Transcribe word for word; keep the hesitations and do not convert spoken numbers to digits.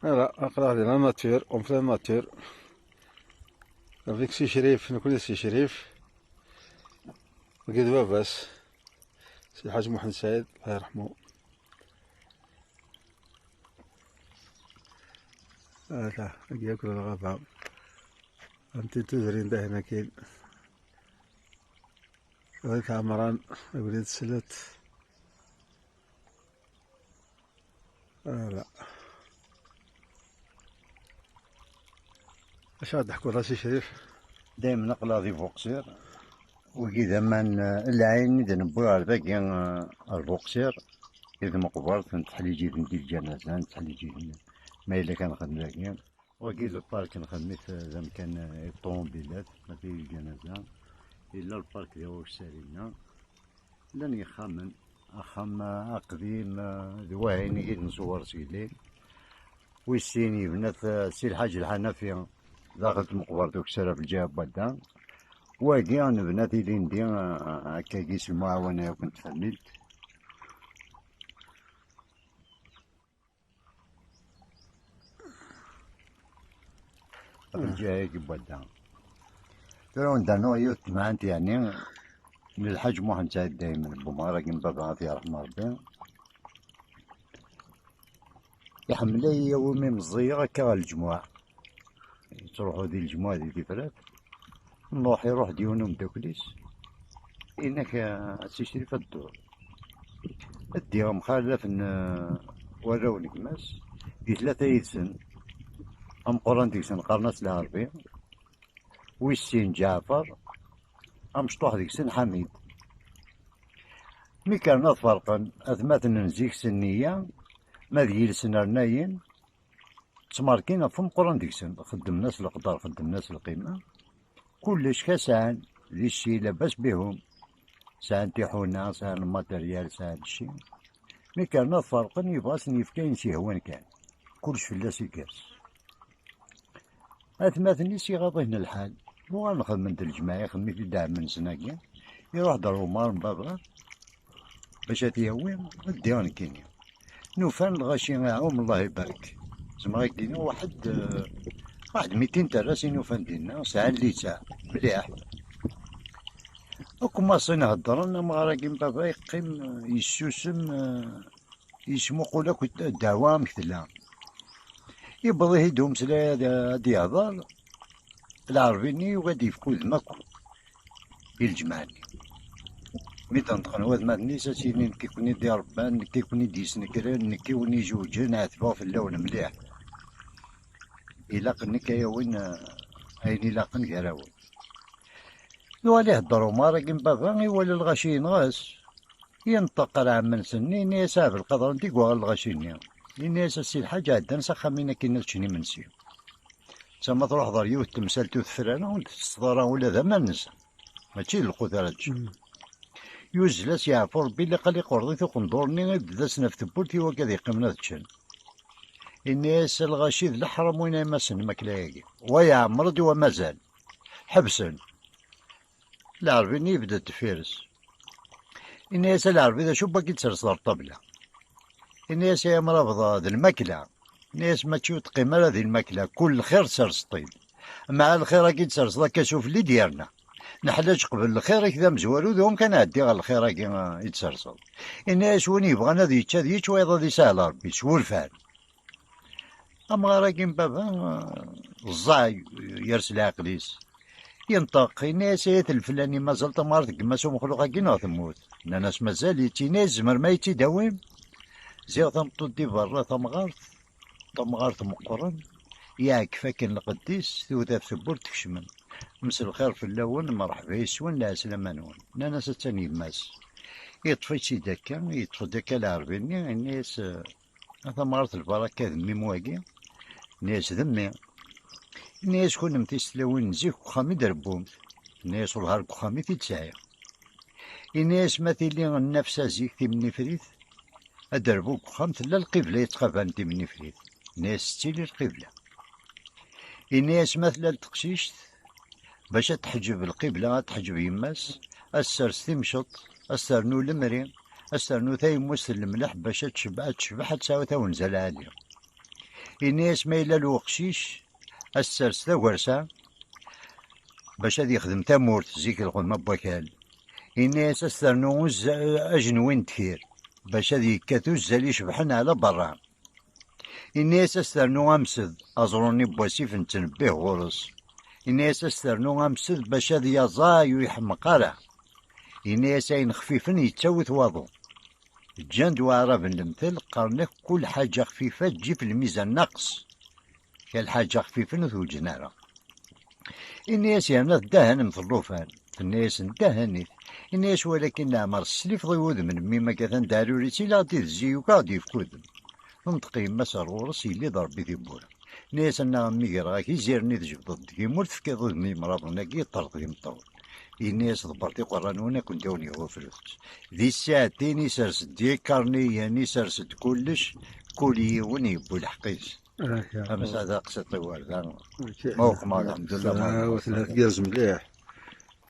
Voilà, aql-aɣ di la nature, on fait la nature. Avec Si Crif, nekkni Si Crif. Wagi d baba-s, Si Lḥaǧ Muḥend Saɛid, Allah yerḥmu. Ata, wagi akk d lɣaba. Am tin tudrin d ahin akkin. Wagi Ɛemran, wagi d Slet. Ala. Acu ara d-teḥkuḍ a Si Crif? Daymen aql-aɣ di Buqsir. Wagi d aman, eh, lɛin i d-newwi ɣer dagi, eh, ɣer Buqsir. I d meqbert, nettḥliǧiden di lǧanaza, nettḥliǧiden ma yella kan nxeddem dagi. Wagi d lpark nxeddem-it, eh, d amkan, eh, i ṭṭumubilat, ma di lǧanaza. Yella lpark di Awessar-inna. Llan yexxamen, axxam, eh, aqdim, eh, d wahin i d-nṣewwer seg lin. Wis sin yebna-t, eh, Si Lḥaǧ Lḥanafi, daxel tmeqbert ukessar ɣef lǧiha n wadda. Wagi nebna-t ilindi, eh, akkagi s lemɛawna yakk n tfamilt. Ɣef lǧiha-agi n wadda. Tura wen-d-rnuɣ yiwet n temɛant, yeɛni, n Lḥaǧ Muḥend Saɛid Daymen, n umɣar-agi n baba, ad t-yerḥem Rebbi. Iḥemmel ad yawi mi meẓẓiyeɣ akka ɣer lejmuɛa. Yettruḥu di lejmuɛa di Tifrat. Nruḥ, iruḥ-d yiwen umeddakel-is. Yenna-k, "A Si Crif, ad dduɣ." Ddiɣ mxalaf n, eh, warraw n gma-s, di tlata yid-sen. Ameqqran deg-sen qqaren-as Lɛerbi, wis sin Ǧaɛfer, amecṭuḥ deg-sen Ḥamid. Mi kkren ad ferqen, atmaten n zik s nniya, ma d yiles n rnayen, ttmerkin ɣef umeqqran deg-sen, xeddmen-as leqder, xeddmen-as lqima. Kullec ka sɛan, di cci, labas bihum. Sɛan tiḥuna, sɛan lmateryal, sɛan cci. Mi kkren ad ferqen, yebɣa ad sen-yefk ayen s-yehwan kan. Kullec fell-as igerrez. Atmaten-is iɣaḍ-iten lḥal. Uɣalen xedmen-d lǧemɛa, ixdem-it-id ɛemmi-nsen-agi. Iruḥ-d ɣer umɣar n baba, bac ad t-yawi, ddiɣ nekkini. Nufan lɣaci iɛum, Allah ibarek. Zemreɣ ad k-d-iniɣ waḥed, eh, waḥed mitin terras i nufan dinna, sɛan littseɛ, mliḥ. Akk maṣin heddren, amɣar-agi n baba yeqqim, eh, yessusem, eh, yesmuqul akk ddeɛwa amek tella. Yewweḍ-it-id umeslay ad, ad d-yehder, Lɛerbi-nni yugi ad d-yefk udem akk i lǧemɛa-nni. Mi d-neṭqen watmaten-is, ad s-yini: "Nekk i ken-id-iṛebban, nekk i ken-id-yesnekren, nekk i wen-izewǧen, ɛetbeɣ fell-awen mliḥ. Ilaq nekk ad awin, eh, ayen ilaqen gar-awen." Yuɣal ihedder umɣar-agi n baba, iwala lɣaci yenɣa-s. Yenṭeq ɣer ɛemmi-nsen-nni, yenna-yas: "A Belqader, anda i yuɣal lɣaci-nni?" Yenna-yas: "A Si Lḥaǧ, ɛeddan s axxam-in akkin ad ččen imensi." Netta ma truḥeḍ ɣer yiwet temsalt ur tefri ara, ur d-tettseḍ ara ula d aman-nsen. Mačči d lqut ara ččen. Mm. Yuzzel-as yeɛfu Rebbi, ilaq ad iqerḍit uqendur-nni, ibedd-asen ɣef tewwurt i wakka ad yeqqimen ad ččen. Yenna-yas: "A lɣaci, d leḥram win ay masen lmakla-agi. Wa iɛemmer-d, wa mazal. Ḥebsen." Lɛerbi-nni yebda-d deffir-s. Yenna-yas: "A Lɛerbi, d acu n wagi i d-terseḍ ɣer ṭṭabla?" Yenna-yas: "Ay amrabeḍ, d lmakla." Yenna-yas: "Mačči ur teqqim ara di lmakla, kul lxir tserseḍ-t-id. Mɛa lxir-agi i d-terseḍ akka sufell-i d-yerna. Neḥlaǧ qbel lxir-ik d amezwaru, d umkan ɛeddi ɣer lxir-agi, ah, i d-terseḍ." Yenna-yas: "Win yebɣan ad yečč, ad yečč, wayeḍ ad isahel Rebbi s wurfan." Amɣar-agi n baba, eh, ẓẓay, yers leɛqel-is. Yenṭeq, yenna-yas: "Ay at leflani, mazal tamɣart n gma-s umexluq-agi neɣ temmut?" Nnan-as: "Mazal-itt." Yenna-yas: "Tzemrem ad yi-tt-id-tawim?" Ziɣ tameṭṭut di berra tamɣart, tamɣart meqqren, iɛekkef akken lqedd-is, tewwet ɣef tewwurt, tkecmen. "Mselxir fell-awen, mreḥba yes-wen, lɛeslama-nwen." Nnan-as: "Attan yemma-s." Yeṭṭef-itt-id akka, yeṭṭef-d akka Lɛerbi-nni, yenna-yas: "A tamɣart lbaraka, d mmi-m wagi?" Yenna-yas: "D mmi." Yenna-yas: "Kunemti s tlawin n zik deg uxxam i d-rebbumt?" Yenna-yas: "Wellah ar deg uxxam i t-id-sɛiɣ." Yenna-yas: "Ma tili nnafsa zik timennifrit, ad d-rbu deg uxxam, tella lqibla yettqabalen timennifrit." Yenna-yas: "Tettili lqibla." Yenna-yas: "Ma tella teqcict, bac ad teḥǧeb lqibla, ad teḥǧeb yemma-s, ad tessers timceḍt, ad s-ternu lemri, ad s-ternu tayemmust n lemleḥ, bac ad tecbeḥ, ad tecbeḥ, ad tesɛu tawenza lɛali." Ini-as ma yella lweqcic, ad s-ters tagersa bac ad yexdem tamurt, zik lxedma n wakal. Ini-as ad s-ternu uzz-, ajenwi n ddkir, bac ad yekkat uzzal icebḥen ɛla berra. Ini-as ad s-ternu amsed, aẓru-nni n wasif nettnebbih ɣur-s. Ini-as ad s-ternu amsed bac ad yaẓay ur iḥemmeq ara. Ini-as ayen xfifen yettawi-t waḍu. Ǧǧan-d waɛraben lemtel, qqaren-ak kul ḥaǧa xfifa tǧib lmizan naqes. Kra lḥaǧa xfifen ur t-weǧǧen ara. Ini-as yerna teddahanem llufan. Tenna-yasen ddahanit. Ini-as walakin leɛmer teslifeḍ i wudem n mmi-m akka atan d aɛrur-is, ilaq ad d-idezzi yuki ad d-yefk udem. Tenṭeq yemma-s ar ɣur-s, yelli d Rebbi tiwwura. Ini-as annaɣ a mmi greɣ-ak iziren i tjebdeḍ deg-i, ma ur tefkiḍ udem i yimraḍen-agi yeṭṭerḍ d imeṭṭawen. Ini-as ḍebbret iqerra-nwen ad kent-awen-yawi ufrux. Di ssaɛtin isers-d ikarniyen, isers-d kullec, kul yiwen yewwi lḥeqq-is. Amek ad aqsiṭ iwerda. Ma uqmeɣ, lḥemdullah, ma uqmeɣ. Tgerrez mliḥ.